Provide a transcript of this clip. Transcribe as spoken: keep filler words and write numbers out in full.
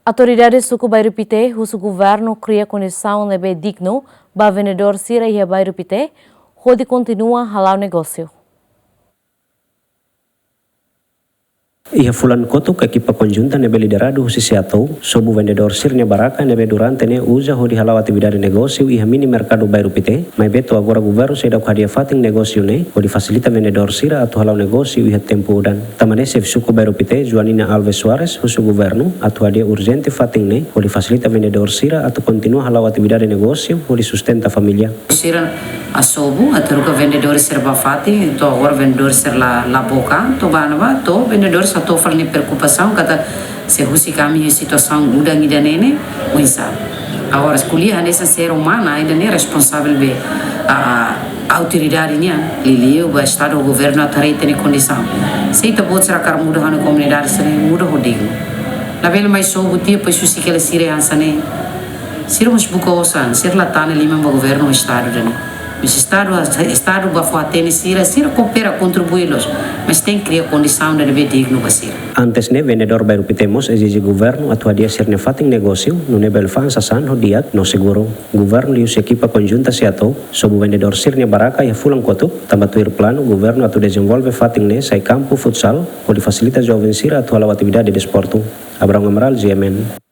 Autoridade suku Bairru Pité husu governu kria kondisaun ne'ebé dignu ba vendedór sira iha Bairru Pité hodi kontinua hala'o negósiu. Iha fulan kotuk, ekipa konjunta ne'ebé lideradu husi SEATOU sobu vendedór sira-nia barraka ne'ebé durante ne'e uza hodi hala'o atividade negósiu iha mini merkadu Bairru Pité, maibé to'o agora governu seidauk hadi'a fatin negósiu ne'e hodi fasilita vendedór sira atu hala'o negósiu iha tempu udan. Tanba ne'e, xefe suku Bairru Pité, Joanina Alves Soares, husu governu atu hadi'a urjente fatin ne'e hodi fasilita vendedór sira atu kontinua hala'o atividade negósiu hodi sustenta família. Sira hasobu atu haruka vendedór sira ba fatin, to'o agora vendedór sira la, la book an, to'o ba ne'ebá, to'o vendedór sira hato'o fali nia preokupasaun katak se husik ami iha situasaun udan ida-ne'e ne'e, oinsá. Agora, ko'alia hanesan ser umana, ida-ne'e responsavel be, a, autoridade nian, liuliu ba Estadu, governu atu haree ita-nia kondisaun. Se ita-boot sira hakarak muda ha'u-nia komunidade sira, muda ho dignu. Labele mai sobu tiha, depois husik hela sira hanesan ne'e. Sira mós buka osan, sira la tane liman ba governu, Estadu ida-ne'e. Mas Estadu, Estadu bá fó-hatene sira, sira koopera, kontribui loos. Mas tenke kria kondisaun ida ne'ebé dignu ba sira. Antes ne'e, vendedór Bairru Pité mós ezije governu atu hadi'a sira-nia fatin negósiu, nune'e bele fa'an sasán ho di'ak no seguru. Governu liuhusi ekipa konjunta SEATOU sobu vendedór sira-nia barraka iha fulan kotuk, tanba tuir planu governu atu dezenvolve fatin ne'e sai kampu futsal hodi fasilita joven sira atu hala'o atividade desportu. Abrão Amaral, G M N.